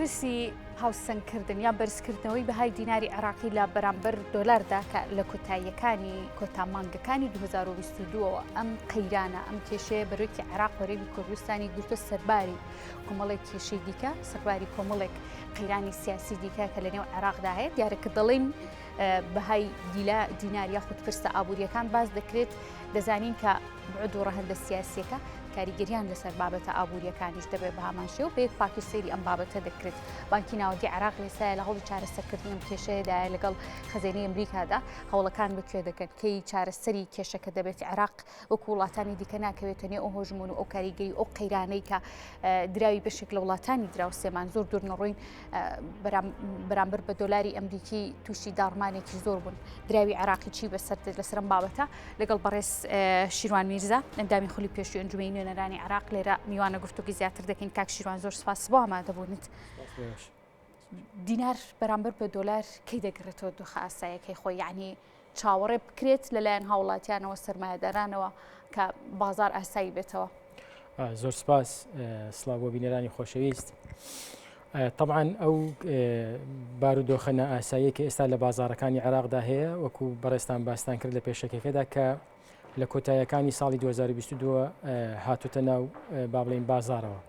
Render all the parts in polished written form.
پرسی هاوسەنگکردن یا بەرزکردنەوەی بەهای دیناری عێراقی لە بەرامبەر دۆلاردا کە لە کۆتاییەکانی کۆتا مانگەکانی 2022ەوە ئەم قەیرانە ئەم کێشەیە بەرۆکی عێراق هەرێمی کوردستانی گرتووە سەرباری کۆمەڵێک کێشەی دیکە سەرباری کۆمەڵێک قەیرانی سیاسی دیکە کە لە نێو عێراقدا هەیە دیارە کە دەڵێن بەهای دیلا دینار یاخود پرسە ئابووریەکان باس دەکرێت دەزانین کە بعد و ڕەهەندە سیاسیەکە کاریگەریان لەسەر بابەتە ئابووریەکانیش دەبێت بە هەمان شێوە بە یەک پاکی سەیری ئەم بابەتە دەکرێت. بانکی ناوەندی عێراق لێسایە لە هەوڵی چارەسەرکردنی ئەم کێشەیەدایە لەگەڵ خەزێنەی ئەمریکادا هەوڵەکان بەکوێ دەکەن کەی چارەسەری کێشەکە دەبێت عێراق وەکو وڵاتانی دیکە ناکەوێتە نێو ئەو هۆژمون و ئەو کاریگەری ئەو قەیرانەی کە دراوی بەشێک لە وڵاتانی دراوسێمان زۆر دوور نەڕۆین بەرامبەر بە دۆلاری ئەمریکی تووشی داڕمانێکی زۆر بوون دراوی عێراقی چی بەسەر دێت لەسەرم بابەتە لەگەڵ بەڕێز شیروان میرزا ئەندامی خولی پێشوی ئەنجومەنی نوێنەرانی عێراق لێرە میوانە گفتوگی زیاتر دەکەین کاک شیروان زۆر سپاس بۆ ئامادەبوونت. دینار بەرامبەر بە دۆلار کەی دەگرێتەوە دۆخە ئاسایەکەی خۆی یعنی چاوەڕێ بکرێت لەلایەن هاوڵاتیانەوە سرمایهدارانەوە کە بازار ئاسایی بێتەوە. زۆر سپاس سڵاو بۆ بینەرانی خۆشەویست. تەبعەن ئەو بارودۆخە نائاساییە کە ئێستا لە بازاڕەکانی عێراقدا هەیە وەکو بەڕێزتان باستان کرد لە پێشەکەکەدا کە لە کۆتایەکانی ساڵی 2022 هاتوتە ناو با بڵێین بازارەوە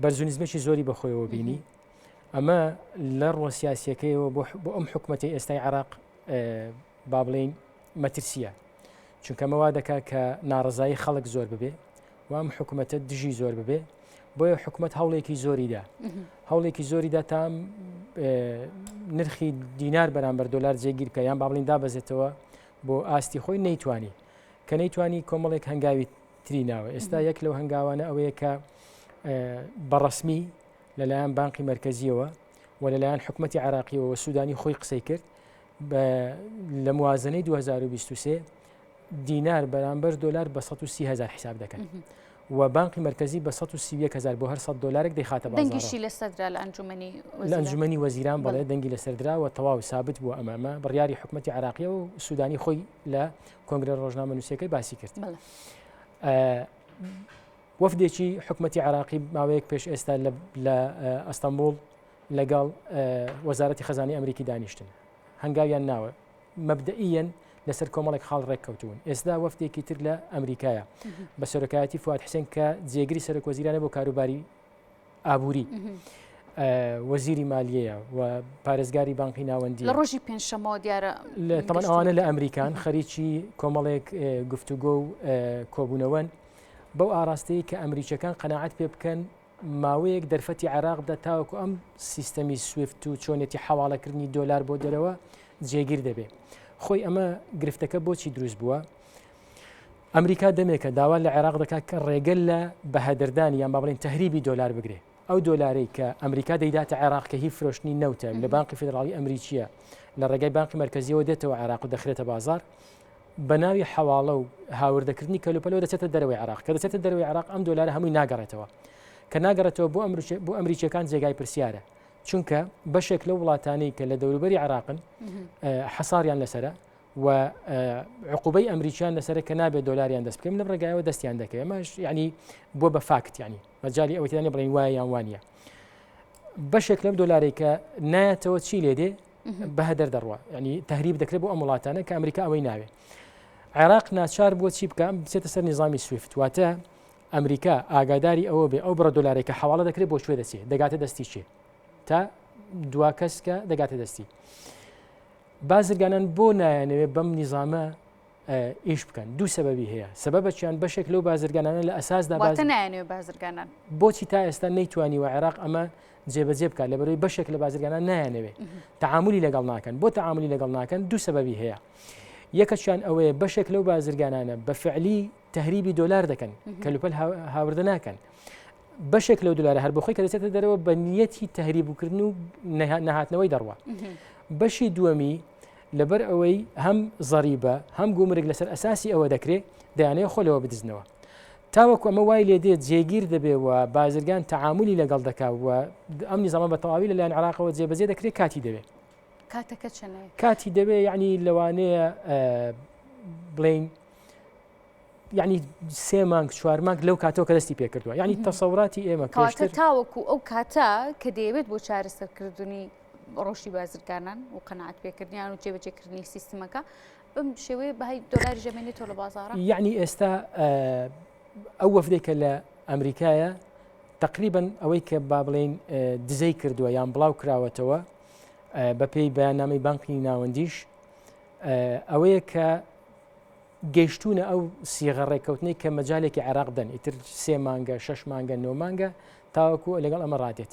بەرزونیزمێکی زۆری بەخۆیەوە بینی ئەمە لە ڕوە سیاسیەکەیەوە بۆ ئەم حکوومەتی ئێستای عراق با بڵین مەترسیە چونکە مەوا دەکات کە ناڕزایی خەڵک زۆر ببێ و ئەم حکوومەتە دژی زۆر ببێ بۆیە حکوومەت هەوڵێکی زۆریدا هەوڵێکی زۆریدا تا نرخی دینار بەرامبەر دۆلار جێگیر بکە یان با بڵین دابەزێتەوە بۆ ئاستی خۆی نەیتوانی کە نەیتوانی کۆمەڵێک هەنگاوی تری ناوە ئێستا یەک لەو هەنگاوانە ئەوەیە کە بەڕسمی لەلایەن بانقی مرکزیەوە و لەلایەن حکوومەتتی عراقیەوە سوودانی خۆی قسەی کرد لە موازنەی 2023 دینار بەرامبەر دۆلار بە 130 هزار حساب دەکەن و بانقی مرکزی بە 131 هزار بۆ هەر 100 دلارێک دەیخاتە دەنگیشی لەسەردا لە ئەنجومەنی لە ئەنجومەنی وەزیران بەڵێ دەنگی لەسەردرا و تەواو سابت بووە ئەمامە بڕیاری حکوومەتتی عراقیە و سوودانی خۆی لە کۆنگرە ڕۆژنامە نووسەکەی باسی کرد وەفدێکی حکوومەتتی عراقی ماوەیەک پێش ئێستا لە ئەستەمبول لەگەڵ وەزارەتی خەزانی ئەمریکی دانیشتن هەنگاویان ناوە مەبدەئیەن لەسەر کۆمەڵێک خاڵ ڕێککەوتوون ئێستا وەفدێکی تر لە ئەمریکایە بە سەرۆکایەتی فواد حسێن کە جێگری سەرۆک وەزیرانە بۆ کاروباری ئابووری وەزیری مالیەیە و پارێزگاری بانقی ناوەندی لە ڕۆژی پێنجشەمەوە دیارە لە تەمان ئەوانە لە ئەمریکان خەریکی کۆمەڵێک گفتوگۆ و کۆبوونەوەن بەو ئاراستەیە کە ئەمریکەکان قەنەعەت پێ بکەن ماوەیەک دەرفەتی عێراق بدات تاوەکو ئەم سیستەمی سویفت و چۆنێتی حەواڵەکردنی دۆلار بۆ دەرەوە جێگیر دەبێ. خۆی ئەمە گرفتەکە بۆچی دروست بووە؟ ئەمریکا دەمێکە داوا لە عێراق دەکات کە ڕێگە لە بەهەدەردانی یان با بڵێین تەهریبی دۆلار بگرێ. ئەو دۆلارەی کە ئەمریکا دەیداتە عێراق کە هی فرۆشتنی نەوتە لە بانقی فیدراڵی ئەمریکییە لە ڕێگای بانقی مەرکەزیەوە دێتەوە عێراق و دەخرێتە بازار بە ناوی حەواڵە و هاوردەکردنی کەلوپەلەوە دەچێتە دەرەوەی عێراق کە دەچێتە دەرەوەی عێراق ئەم دۆلارە هەمووی ناگەڕێتەوە کە ناگەڕێتەوە بۆ بۆ ئەمریکیەکان جێگای پرسیارە چونکە بەشێک لەو وڵاتانەی کە لە دەوروبەری عێراقن حەساریان لەسرە و عقوبەی ئەمریکیان لەسرە کە نابێت دۆلاریان دەست بکەم لەم ڕێگایەوە دەستیان دەکەوێت ئەمەش یعنی بۆ بە فاکت ینی مەجای ئەوەی بڵین وایە یان وانە بەشێک لەم دۆلارێک کە نایەتەوە چی لێ دێ بەهەدەر دەڕوا ینی تهریب دەکرێت بۆ ئەم وڵاتانە کە ئەمریکا ئەوەی ناوێ عێراق ناچار بووە چی بکەم بچێتە سەر نظامی سویفت واتە ئەمریکا ئاگاداری ئەوە بێ ئەو بڕە دۆلارێک کە حواڵە دەکرێت بۆ کوێ دەچێت دەگاتە دەستی چێ تا دوا کەس کە دەگاتە دەستی بازرگانان بۆ نایانەوێ بەم نیزامە ئیش بکەن دوو سەبەبی هەیە سەبەبەکیان بەشێک لەو بازرگانانە لە ئەساسدا واتە نایانەوێ بازرگانان بۆچی تا ئێستا نەیتوانیوە عێراق ئەمە جێبەجێ بکات لەبەرەوەی بەشێک لە بازرگانان نایانەوێ تەعاملی لەگەڵ ناکەن بۆ تەعاملی لەگەڵ ناکەن دوو سەبەبی هەیە یەکەشیان ئەوەیە بەشێک لەو بازرگانانە بە فعلی تهریبی دۆلار دەکەن کەلوپەل هاوردە ناکەن بەشێک لەو دلارە هەر بۆخۆی کە دەچێتە دەرەوە بە نیەتی تهریبکردن و نەهاتنەوەی دەڕوە بەشی دووەمی لەبەر ئەوەی هەم زەریبە هەم گومرگ لەسەر ئەساسی ئەوە دەکرێت دەیانەوێت خۆ لەوە بدزنەوە تاوەکو ئەمە وای لێ دێت جێگیر دەبێ و بازرگان تەعاملی لەگەڵ دەکا و ئەم نیزامە بە تەواوی لەلایەن عراقەوە جێبەجێ دەکرێت کاتی دەوێت کاتەکە چەنە کاتی دەوێت یعنی لەوانەیە بڵین. یعنی سێ مانگ چوار مانگ لەو کاتەوە کە دەستی پێکردووە یعنی تەسەوراتی ئێمە کەواتە تاوەکو ئەو کاتە کە دەیەوێت بۆ چارەسەرکردنی ڕۆشی بازرگانان و قەناعەت پێکردنیان و جێبەجێکردنی سیستمەکە بەم شێوەیە بەهای دۆلاری ژەمێنێتەوە لە بازاڕە یعنی ئێستا ئەو وەفدێک کە لە ئەمریکایە تقریبا ئەوەی کە با بڵین دزەی کردووە یان بڵاو کراوەتەوە بەپێی بەیاننامەی بانقی ناوەندیش ئەوەیە کە گەیشتوونە ئەو سیغە ڕێککەوتنەی کە مەجالێکی عێراق بدەن ئیتر سێ مانگە شەش مانگە نۆ مانگە تاوەکو لەگەڵ ئەمە ڕادێت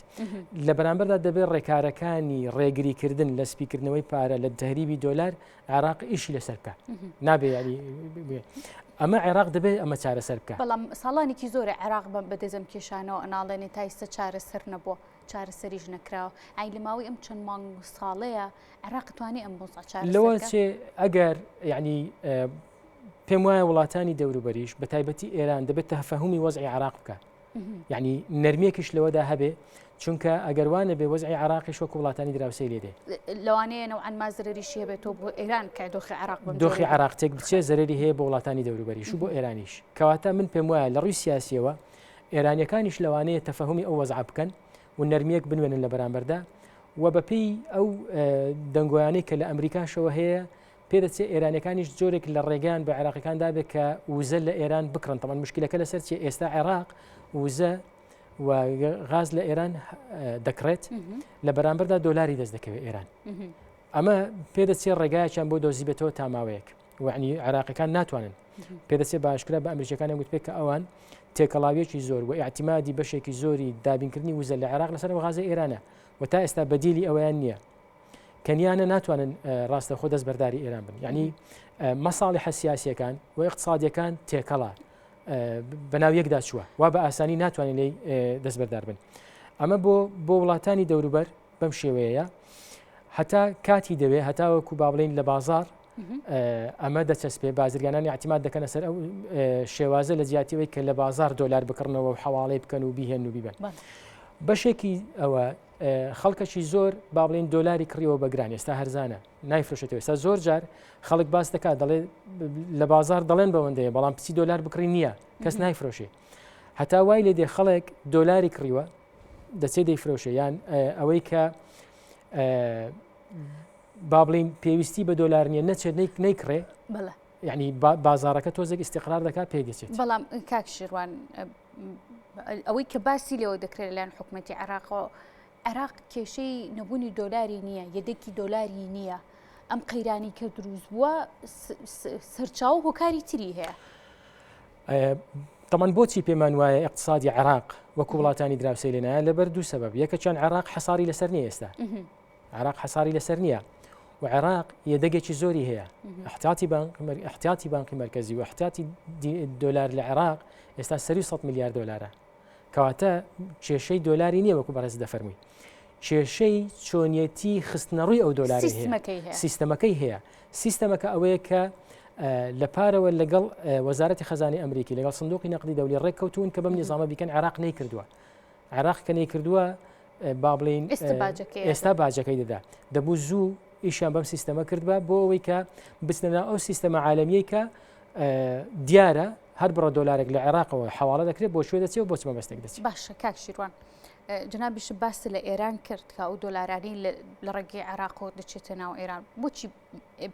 لە بەرامبەردا دەبێت ڕێکارەکانی ڕێگریکردن لە سپیکردنەوەی پارە لە تهریبی دۆلار عێراق ئیشی لەسەر بکە نابێ یاری ئەمە عێراق دەبێت ئەمە چارەسەر بکە بەڵام ساڵانێکی زۆرە عێراق بە بەدەزم کێشانەوە ئەناڵێنێ تا ئیستا چارەسەر نەبووە چارەسەریش نەکراوە ئای لە ماوەی ئەم چەند مانگ و ساڵەیە عێراق توانی ئەم مۆزع چارەسەر لەوە چێ ئەگەر یعنی پێم وایە وڵاتانی دەوروبەریش بە تایبەتی ئێران دەبێت تەفەهومی وەزعی عراق بکە یعنی نەرمیەکیش لەوەدا هەبێ چونکە ئەگەر وانە بێ وەزعی عراقیش وەکو وڵاتانی دراوسێ لێ دێ لەوانەیە نەوعەن ما زەرەریشی هەبێتەوە بۆ ئێران کە دۆخی عراق بەم دۆخی عراق تێک بچێ زەرەری هەیە بۆ وڵاتانی دەوروبەریش و بۆ ئێرانیش کەواتە من پێم وایە لە ڕووی سیاسیەوە ئێرانیەکانیش لەوانەیە تەفەهومی ئەو وەزعە بکەن و نەرمیەک بنوێنن لە بەرامبەردا و بەپێی ئەو دەنگۆیانەی کە لە ئەمریکاشەوە هەیە پێدەچێت ئێرانەکانیش جۆرێک لە ڕێگەیان بە عێراقیەکان دابێت کە وزە لە ئێران بکڕن تەمان مشکلەکە لەسەر چیە ئێستا عێراق وزە و غاز لە ئێران دەکڕێت لە بەرامبەردا دۆلاری دەست دەکەوێت ئێران ئەمە پێدەچێت ڕێگایەکیان بۆ دۆزیبێتەوە تا ماوەیەک وعنی عێراقیەکان ناتوانن پێدەچێت باشکرا بە ئەمریکەکان گوت پێ کە ئەوان تێکەڵاویەکی زۆر و ئاعتیمادی بەشێکی زۆری دابینکردنی وزە لە عێراق لەسەر غازە ئێرانە و تا ئێستا بەدیلی ئەویان نییە کەنیانە ناتوانن ڕاستەخۆ دەست بەرداری ئێران بن یعنی مەساڵی سیاسیەکان و اقتصادیەکان تێکەڵا بەناو یەکدا چووە وا بە ئاسانی ناتوانێت لی دەست بەردار بن ئەمە بۆ بۆ وڵاتانی دەوروبەر بەم شێوەیە هەتا کاتی دەوێ هەتاوەکو با بڵین لە بازار ئەمە دەچەسپێ بازرگانانی اعتماد دەکەنە سەر ئەو شێوازە لە جیاتیەوەی کە لە بازار دۆلار بکڕنەوە و حواڵەی بکەن و بیهێن و بیبن بەشێکی ئەوە خەڵکەکی زۆر با بڵین دۆلاری کڕیەوە بەگران ئێستا هەرزانە نایفرۆشێتەوە ئێستا زۆر جار خەڵک باس دەکات دەڵێ لە بازار دەڵێن بەوەندەیە بەڵام پچی دۆلار بکڕی نییە کەس نایفرۆشێ هەتا وای لێ دێ خەڵک دۆلاری کڕیوە دەچێت دەیفرۆشێ یان ئەوەی کە با بڵین پێویستی بە دۆلار نییە نەچێت نەیکڕێ یعنی بازارەکە تۆزێک ئیسیقرار دەکات پێ دەچێت بەڵام کاک شیروان ئەوەی کە باسی لێوە دەکرێت لەلایەن حکوومەتتی عێراقەوە عێراق کێشەی نەبوونی دۆلاری نییە یەدەکی دۆلاری نییە ئەم قەیرانی کە دروست بووە سەرچاو هۆکاری تری هەیە. تەمان بۆچی پێمان وایە اقتصادی عێراق وەکو وڵاتانی دراوسێ لێنایە لەبەر دوو سەبەب یەکەچیان عێراق حەساری لەسەر نییە ئێستا عێراق حەساری لەسەر نییە و عێراق یەدەگێکی زۆری هەیە احتیاطی بانک احتیاطی بانقی مرکزی و احتیاطی دۆلار لە عێراق ئێستا سەری 100 میلیارد دۆلارە کەواتە کێشەی دۆلاری نییە وەکو بەڕێز دەفەرمووی کێشەی چۆنیەتی خستنەڕووی ئەو دۆلاری سیستەمەکەی هەیە سیستەمەکە ئەوەیە کە لە پارەوە لەگەڵ وەزارەتی خەزانی ئەمریکی لەگەڵ سندوقی نەقدی دەولی ڕێککەوتون کە بەم نیزامە بیکەن عێراق نەیکردووە عێراق کە نەیکردووە با بڵین ئێستا باجەکەی دەدا دەبوو زوو ئیشیان بەم سیستەمە کردبا بۆ ئەوەی کە بچنە ئەو سیستەمە عالەمیەی کە دیارە هەر بڕە دۆلارێک لە عێراقەوە حواڵە دەکرێت بۆ شوێ دەچێت و بۆ چ مەبەستێک دەچێت باشە کاک شیروان جنابیش باس لە ئێران کرد کە ئەو دۆلارانی لە ڕێگەی عێراقەوە دەچێتە ناو ئێران بۆچی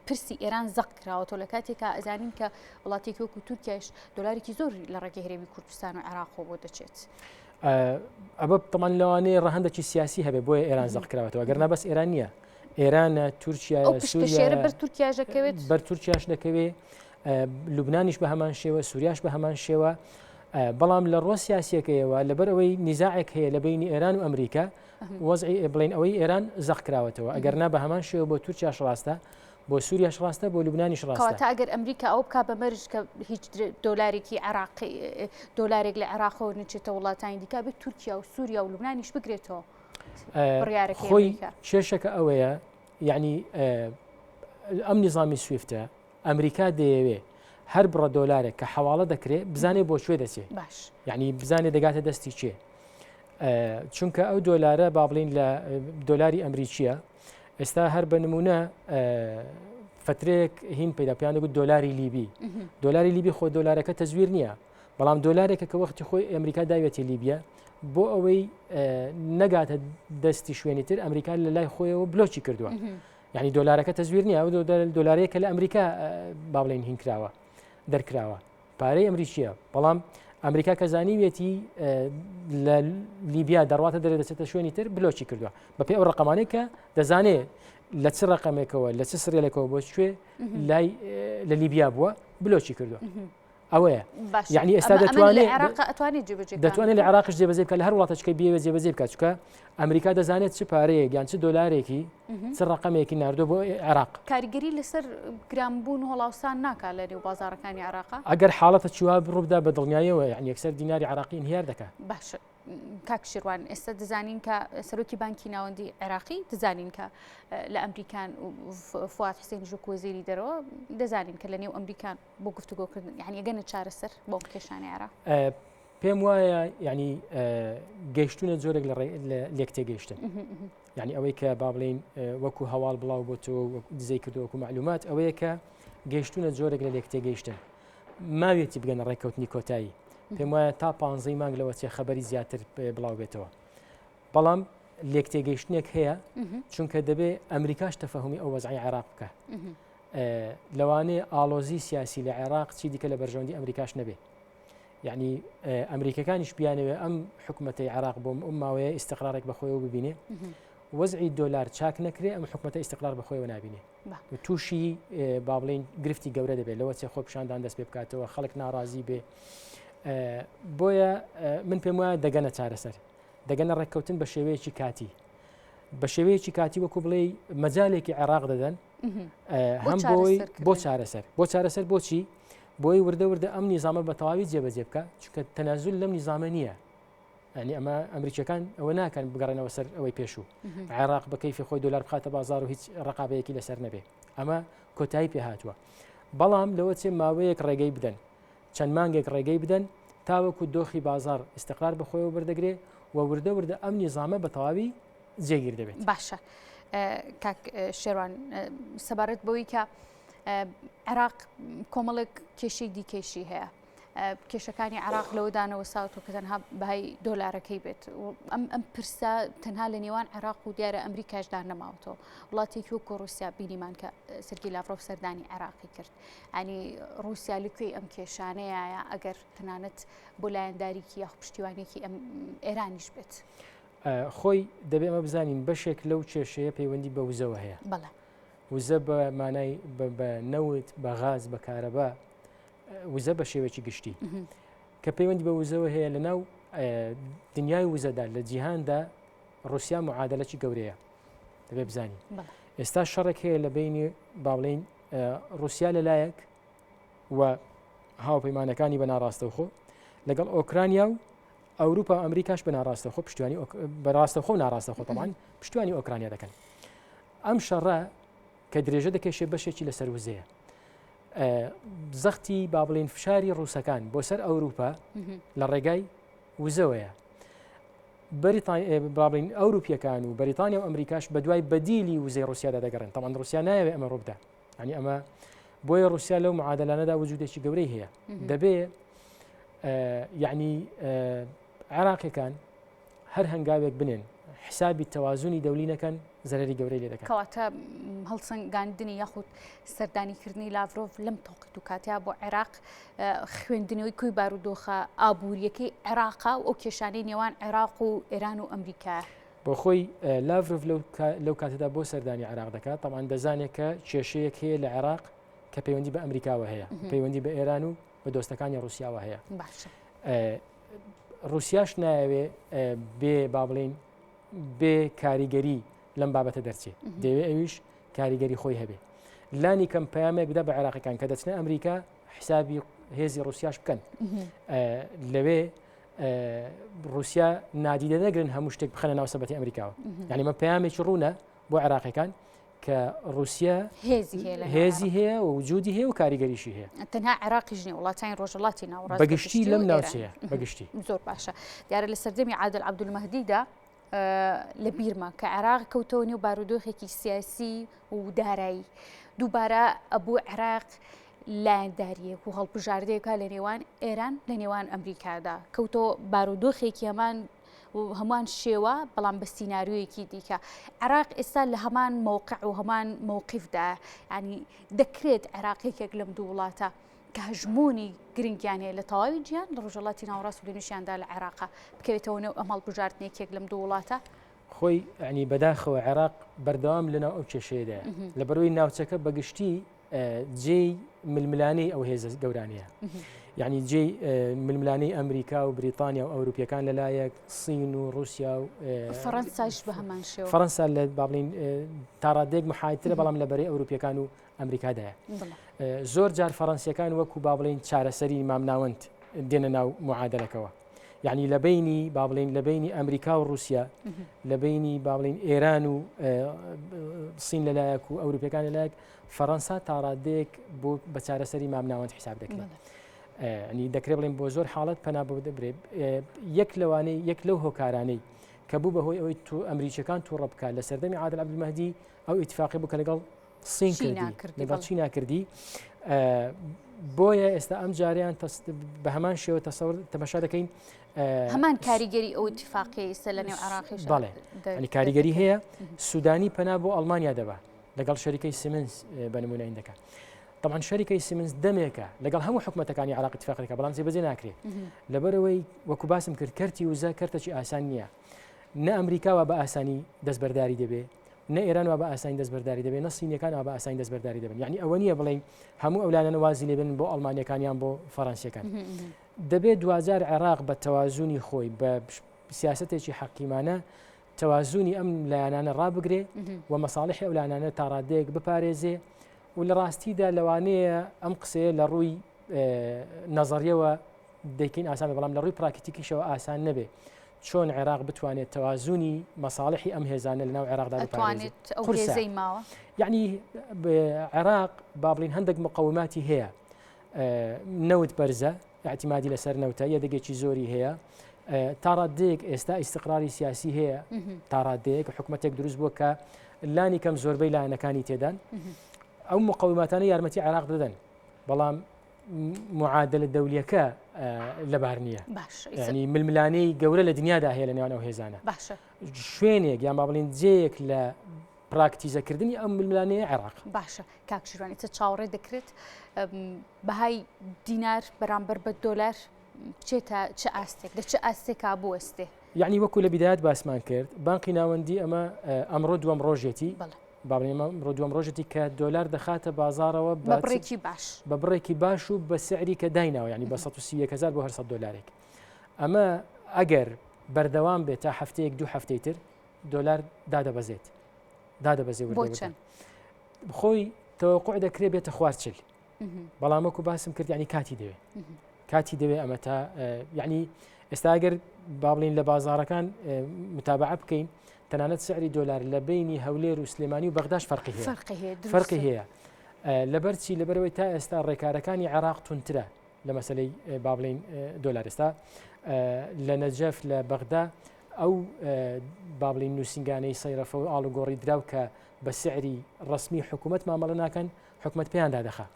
پرسی ئێران زەق کراوەتەوە لە کاتێکا ئەزانین کە وڵاتێکی وەکو تورکیاش دۆلارێکی زۆر لە ڕێگەی هەرێمی کوردستان و عێراقەوە بۆ دەچێت. ئەمە تەمان لەوانەیە ڕەهەندێکی سیاسی هەبێ بۆیە ئێران زەق کراوەتەوە گەر نا بەس ئێران نییە ئێرانە تورکیا سووریا بەر تورکیاش دەکەوێت بەر تورکیاش دەکەوێت لوبنانیش بە هەمان شێوە سووریاش بە هەمان شێوە بەڵام لە ڕۆ سیاسیەکەیەوە لەبەر ئەوەی نیزاعێک هەیە لە بینی ئێران و ئەمریکا وەزعی بڵین ئەوەی ئێران زەق کراوەتەوە ئەگەر نا بە هەمان شێوە بۆ تورکیاش ڕاستە بۆ سووریاش ڕاستە بۆ لوبنانیش ڕاستە کەواتە ئەگەر ئەمریکا ئەو بکا بە مەرج کە هیچ دۆلارێکی عێراقی دۆلارێک لە عێراقەوە نەچێتە وڵاتانی دیکە بێت تورکیا و سووریا و لوبنانیش بگرێتەوە بڕیارەکەی خۆی کێشەکە ئەوەیە یعنی ئەم نیزامی سویفتە ئەمریکا دەیەوێ هەر بڕە دۆلارێک کە حواڵە دەکرێت بزانێ بۆ کوێ دەچێت باش یعنی بزانێ دەگاتە دەستی کێ چونکە ئەو دۆلارە با بڵین لە دۆلاری ئەمریکیە ئێستا هەر بە نمونە فترەیەک هین پەیدا پێیان دەگوت دۆلاری لیبی دۆلاری لیبی خۆ دۆلارەکە تەزویر نییە بەڵام دۆلارێکە کە وەختی خۆی ئەمریکا داوێتی لیبیا بۆ ئەوەی نەگاتە دەستی شوێنی تر ئەمریکا لە لای خۆیەوە بلۆکی کردووە یعنی دۆلارەکە تەزویر نییە ئەو دۆلارەیە لە ئەمریکا با بڵێن هین کراوە دەرکراوە پارەی ئەمریکیە بەڵام ئەمریکا کە زانیویەتی لە لیبیا دەڕواتە دەرێ دەچێتە شوێنی تر بلۆکی کردووە بەپێ ئەو ڕقەمانەی کە دەزانێ لە چ ڕقەمێکەوە لە چ سرێلێکەوە بۆ کوێ لای لە لیبیا بووە بلۆکی کردووە ئەوەیە یعنی ئێستا دەتوانێت دەتوانێت لە عراقش جێبەجێ بکە لە هەر وڵاتەچکە بێوێ جێبەجێ بکات چکە ئەمریکا دەزانێت چ پارەیەک یان چ دۆلارێکی چ ڕقەمێکی ناردۆ بۆ عێراق. کاریگەری لەسەر گرانبوون و هەڵاوسان ناکات لە نێو بازاڕەکانی عێراقا؟ ئەگەر حاڵەتە چی وا ڕووبدا بە دڵنیاییەوە یانی یەکسەر دیناری عێراقی ئینهیار دەکات. باشە کاک شێروان ئێستا دەزانین کە سەرۆکی بانکی ناوەندی عێراقی دەزانین کە لە ئەمریکان فواد حسێن ژوک وەزیری دەرەوە دەزانین کە لە نێو ئەمریکان بۆ گفتوگۆکردن یعنی ئەگەنە چارەسەر بۆ کێشانی عێراق. پێم وایە یعنی گەیشتونە جۆرێک لە لێک تێگەیشتن یعنی ئەوەی کە با بڵین وەکو هەواڵ بڵاو بۆ تۆ دزەی کردو وەکو معلومات ئەوەیە کە گەیشتونە جۆرێک لە لێک تێگەیشتن ماویەتی بگەنە ڕێککەوتنی کۆتایی پێم وایە تا پانزەی مانگ لەوە چێ خەبەری زیاتر بڵاو بێتەوە بەڵام لێک تێگەیشتنێک هەیە چونکە دەبێ ئەمریکاش تەفەهمی ئەو وەزعی عێراق بکە لەوانەیە ئاڵۆزی سیاسی لە عێراق چی دیکە لە بەرژەوەندی ئەمریکاش نەبێ یعنی ئەمریکەکانیش بیانەوێ ئەم حکوومەتەی عراق بۆم ئەم ماوەیە ئیسیقرارێک بەخۆیەوە ببینێ وەزعی دۆلار چاک نەکرێ ئەم حکوومەتە ئیسیقرار بەخۆیەوە نبینێ تووشی با بڵین گرفتی گەورە دەبێت لەوە چێ خۆ پیشاندان دەست پێ بکاتەوە خەڵک ناڕازی بێ بۆیە من پێم وایە دەگەنە چارەسەر دەگەنە ڕێککەوتن بە شێوەیەکی کاتی بە شێوەیەکی کاتی وەکو بڵێ مەجالێکی عێراق دەدەن هەم بۆی بۆ چارەسەر بۆ چارەسەر بۆچی بۆی وردە وردە ئەم نیزامە بە تەواوی جێبەجێ بکە چونکە تەنازول لەم نیزامە نییە ینی ئەمە ئەمریکیەکان ئەوە ناکەن بگەڕێنەوە سەر ئەوەی پێشوو عێراق بە کەیفی خۆی دۆلار بخاتە بازار و هیچ ڕقابەیەکی لەسەر نەبێ ئەمە کۆتایی پێ هاتووە بەڵام لەوە چێ ماوەیەک ڕێگەی بدەن چەند مانگێک ڕێگەی بدەن تاوەکو دۆخی بازار استقرار بەخۆیەوە بەردەگرێ و وردە وردە ئەم نیزامە بە تەواوی جێگیر دەبێت. باشە کاک شێروان سەبارەت بەوەی کە عێراق کۆمەڵێک کێشەی دیکەیشی هەیە. کێشەکانی عراق لەوەدانەوە ساوتۆ کە تەنها بەهای دۆلارەکەی بێت ئەم ئەم پرسە تەنها لە نێوان عێراق و دیارە ئەمریکاشدا نەماوەتەوە وڵاتێکی وەکو رووسیا بینیمان کە سەرگی لاڤرۆف سەردانی عێراقی کرد ئەنی رووسیا لەکوێی ئەم کێشانەیە ئەگەر تەنانەت بۆ لایەنداریکی یاخ پشتیوانێکی ئەم ئێرانیش بێت. خۆی دەبێ ئەمە بزانین بەشێک لەو کێشەیە پەیوەندی بە وزەوە هەیە بەڵێ وزە بە مانای بە نەوت بە غاز بە کارەبا وزە بە شێوەیەکی گشتی کە پەیوەندی بە وزەوە هەیە لە ناو دنیای وزەدا لە جیهاندا رووسیا معادلەکی گەورەیە دەبێ بزانین ئێستا شەڕێک هەیە لە بینی باڵین رووسیا لەلایەک و هاوپەیمانەکانی بە ناڕاستەوخۆ لەگەڵ ئۆکرانیا و ئەوروپا و ئەمریکاش بە ناڕاستەوخۆ پشتیوانی بە ڕاستەوخۆ و ناڕاستەوخۆ تەبان پشتیوانی ئۆکرانیا دەکەن ئەم شەڕە کە درێژە دەکێشێ بەشێکی لەسەر وزەیە زەختی با بڵین فشاری ڕووسەکان بۆ سەر ئەوروپا لە ڕێگای وزەوەیە با بڵین ئەوروپیەکان و بەریتانیا و ئەمریکاش بە دوای بەدیلی وزەی رووسیادا دەگەڕێن تەمان رووسیا نایەوێ ئەمە ڕووبدا ینی ئەمە بۆیە رووسیا لەو معادلانەدا وجودێکی گەورەی هەیە دەبێ یعنی عێراقیەکان هەر هەنگاوێک بنێن حسابی تەوازنی دەولی نەکەن زەرری گەورەی لێ دەکەن. کەواتە هەڵسەنگاندنی یاخود سەردانیکردنی لاڤرۆڤ لەم تەوقیت و کاتیا بۆ عێراق خوێندنەوەی کۆی بارودۆخە ئابووریەکەی عێراقا و ئەو کێشانەی نێوان عێراق و ئێران و ئەمریکا. بۆ خۆی لاڤرۆڤ لەو کاتەدا بۆ سەردانی عێراق دەکات تەبعەن دەزانێت کە کێشەیەک هەیە لە عێراق کە پەیوەندی بە ئەمریکاوە هەیە پەیوەندی بە ئێران و بە دۆستەکانی ڕوسیاوە هەیە باشە ڕوسیاش نایەوێ بێ با بڵین بێ کاریگەری لەم بابەتە دەرچێ دەوێ ئەویش کاریگەری خۆی هەبێ لانی کەم پەیامێک بدە بە عێراقیەکان کە دەچنە ئەمریکا حسابی هێزی ڕوسیاش بکەن لەوێ رووسیا نادیدە نەگرن هەموو شتێک بخەنە ناو سەبەتی ئەمریکاوە یعنی مە پەیامێکی ڕوونە بۆ عێراقیەکان کە ڕوسیا هێزی هەیە و وجودی هەیە و کاریگەریشی هەیە. تەنها عێراقیش نیە وڵاتانی ڕۆژهەڵاتی ناوەڕاست بەگشتی لەم ناوچەیە بەگشتی. زۆر باشە دیارە لە سەردەمی عادل عەبدولمەهدیدا. لە بیرمە کە عێراق کەوتەوە نێو بارودۆخێکی سیاسی و دارایی دووبارە ئەبوو عێراق لایەنداریەک و هەڵبژاردەیەکە لە نێوان ئێران لە نێوان ئەمریکادا کەوتەوە بارودۆخێکی هەمان هەمان شێوە بەڵام بە سیناریۆیەکی دیکە عێراق ئێستا لە هەمان مەوقع و هەمان مەوقفدا ینی دەکرێت عێراق یەکێک لەم دوو وڵاتە کە هەژموونی گرنگیان هەیە لە تەواوی جیهان لە ڕۆژهەڵاتی ناوەڕاست و لەنووشیاندا لە عێراقا بکەوێتەوە نێو ئەم هەڵبژاردنە یەکێک لەم دوو وڵاتە. خۆی ینی بەداخەوە عێراق بەردەوام لەناو ئەو کێشەیەدایە لەبەرەوەی ناوچەکە بەگشتی جێی ململانێی ئەو هێزە گەورانەیە یعنی جێی ململانێی ئەمریکا و بریتانیا و ئەوروپیەکان لەلایەک سین و رووسیا و فەڕەنساش بە هەمان شێوە فەڕەنسا لە با بڵین تاڕادێک محایترە بەڵام لە بەرەی ئەوروپیەکان و ئەمریکادایە زۆر جار فەڕەنسیەکان وەکو با بڵین چارەسەری مامناوەند دێنە ناو معادلەکەوە یعنی لە بینی با بڵین لە بینی ئەمریکا و رووسیا لە بینی با بڵین ئێران و سین لەلایەک و ئەوروپیەکان لەلایەک فەڕەنسا تاڕادەیەک بۆ بە چارەسەری مامناوەند حیساب دەکرێت. ینی دەکرێت بڵێن بۆ زۆر حاڵەت پەنا بۆ دەبرێت یەک لەوانەی یەک لەو هۆکارانەی کە بوو بەهۆی ئەوەی تو ئەمریکیەکان تووڕە بکات لە سەردەمی عادل عەبدولمەهدی ئەو ئیتفاقی بوو کە لەگەڵ سین کردی لەگەڵ چینا کردی بۆیە ئێستا ئەم جاریان بە هەمان شێوە تەسەور تەمەشا دەکەین هەمان کاریگەری ئەو اتفاقی ئێستا لە نێو عراقی بەڵێ کاریگەری هەیە سوودانی پەنا بۆ ئەڵمانیا دەبا لەگەڵ شەریکەی سیمنز بە نمونە این دەکات طبعا شەریکەی سیمنز دەمێکە لەگەڵ هەموو حکومەتەکانی عراق اتفاق دەکات بەڵام جێبەجێ ناکرێت لەبەرەوەی وەکو باسم کرد کەرتی وزە کەرتەکی ئاسان نییە نە ئەمریکا وا بە ئاسانی دەستبەرداری دەبێ نە ئێران وا بە ئاسانی دەستبەرداری دەبێت نە سینەکان وا بە ئاسانی دەستبەرداری دەبن یعنی ئەوە نییە بڵین هەموو ئەولانە وازی لێبن بۆ ئەڵمانیەکانیان بۆ فەڕەنسیەکان دەبێت دوجار عێراق بە تەوازونی خۆی بە سیاستێکی حەقیمانە تەوازونی ئەم لایەنانە ڕابگرێ و مەساڵحی ئەو لایەنانە تا ڕادەیەک بپارێزێ و لە ڕاستیدا لەوانەیە ئەم قسەیە لە ڕووی نەزەریەوە دەیکەین ئاسان بەڵام لە ڕووی پراکتیکیشەوە ئاسان نەبێ چۆن عێراق بتوانێت تەوازونی مەساڵحی ئەم هێزانە لەناو عێراقدا بپارێزێت قورسە ماوە یعنی عێراق با بڵین هەندێک مقەوماتی هەیە نەوت بەرزە ئیعتیمادی لەسەر نەوتە، یەدەگێکی زۆری هەیە، تا ڕاددەیەک ئێستا ئیستقراری سیاسی هەیە، تا ڕاددەیەک حکومەتێک دروست بووە کە لانی کەم زۆربەی لایەنەکانی تێدان. ئەو مقەوماتانە یارمەتی عێراق دەدەن، بەڵام معادلە دەولیەکە لەبار نییە. ینی ململانێی گەورە لە دنیادا هەیە لە نێوان ئەو هێزانە. باشە شوێنێک یان با بڵین جێیەک لە پراکتیزەکردنی ئەم ململانێیە عێراق. باشە کاک شیروان ئیتر چاوەڕێ دەکرێت بەهای دینار بەرامبەر بە دۆلار بچێتە چ ئاستێک لە چ ئاستێکا بوەستێ؟ یعنی وەکو لە بیدایەت باسمان کرد بانقی ناوەندی ئەمە ئەمڕۆ دووەم ڕۆژێتی با بڵێین ئەمڕۆ دووەم ڕۆژێتی کە دۆلار دەخاتە بازاڕەوە بە بڕێکی باش بە بڕێکی باش و بە سعری کە دایناوە یعنی بە 131 هزار بۆ هەر 100 دۆلارێک ئەمە ئەگەر بەردەوام بێت تا هەفتەیەک دوو هەفتەی تر دۆلار دادەبەزێت دادەبەزێ بۆ چەند؟ خۆی تەوەقع دەکرێت بێتە خوار چل بەڵام وەکو باسم کرد ینی کاتی دەوێت کاتی دەوێت ئەمە تا یعنی ئێستا ئەگەر با بڵین لە بازارەکان متابعە بکەین تەنانەت سعری دۆلار لە بینی هەولێر و سلێمانی و بەغداش فەرقی هەیە فەرقی هەیە لەبەر چی لەبەرەوەی تا ئێستا ڕێکارەکانی عێراق تونترە لە مەسلەی با بڵین دۆلار ئێستا لە نەجەف لە بەغدا ئەو با بڵێین نووسینگانەی سەیرەفە و ئاڵوگۆڕی دراو کە بە سعری ڕەسمی حکوومەت مامەڵە ناکەن حکومت پێیان دادەخا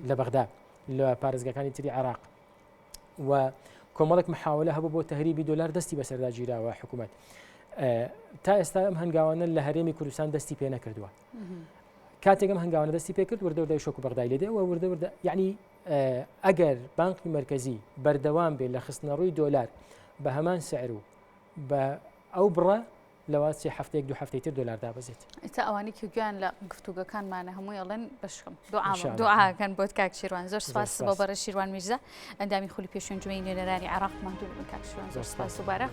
لە بەغدا لە پارێزگاکانی تری عێراق و کۆمەڵێک محاولە هەبوو بۆ تهریبی دۆلار دەستی بەسەردا گیراوە حکوومەت تا ئێستا ئەم هەنگاوانە لە هەرێمی کوردستان دەستی پێ نەکردووە کاتێک ئەم هەنگاوانە دەستی پێکرد وردە وردە شۆک و بەغدای لێدێ و وردە وردە یعنی ئەگەر بانقی مەرکەزی بەردەوام بێ لە خستنەڕووی دۆلار بە هەمان سعر و بە ئەو بڕە لەوە چێ هەفتەیەک دوو هەفتەی تر دۆلار دابەزێت. ئێستا ئەوانەی کە گوێیان لە گفتوگۆکانمانە هەمووی ئەڵێن بەشکم دوعاکەن بۆت کاک شیروان زۆر سپاس بۆ بەڕێز شیروان میرزا ئەندامی خولی پێشووی ئەنجومەنی نوێنەرانی عێراق ماندوو نەبن کاک شیروان زۆر سپاس دووبارە.